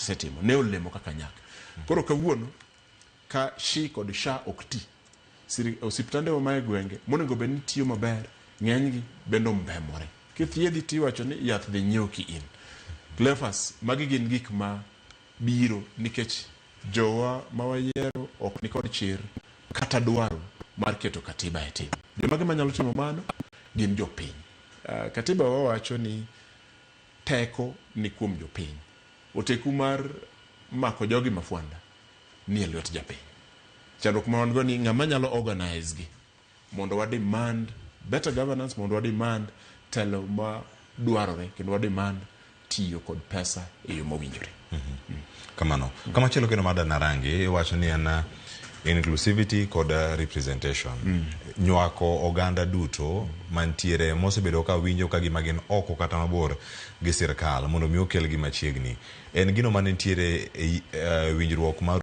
Setimo ne olemo kaka nyak. Koro kawuono ka SHI kod SHA ok ti, osiptande wa ma e gwenge monego bed ni tiyo maber, ng'enygi bende ombemore. Kithiedhi tiwacho ni yath dhi nyiew ki in. Cleophas, magi gin gik ma biro nikech jowa ma wayiero ok nikod chir kata dwaro mar keto katiba e tim. Jomage manyalo timo mano gin jopiny. Katiba wa wacho ni teko ni kuom jopiny. Oteku mar mako jogi mafwanda ni e lwet japiny. Chandruok ma wan go ni ng'ama nyalo organize gi mondo wa demand better governance, mondo wa demand telo ma dwarore kendo wa demand tiyo kod pesa e yo mowinjore. Kamano. Kamachielo kendo mar Narangi iwacho ni en inclusivity kod representation. Nywako oganda duto mantiere mosebedo ka winjo ka gima gin oko kata mabor gi sirkal mondo mi okelgi machiegni. En gino mane nitiere e winjruok mar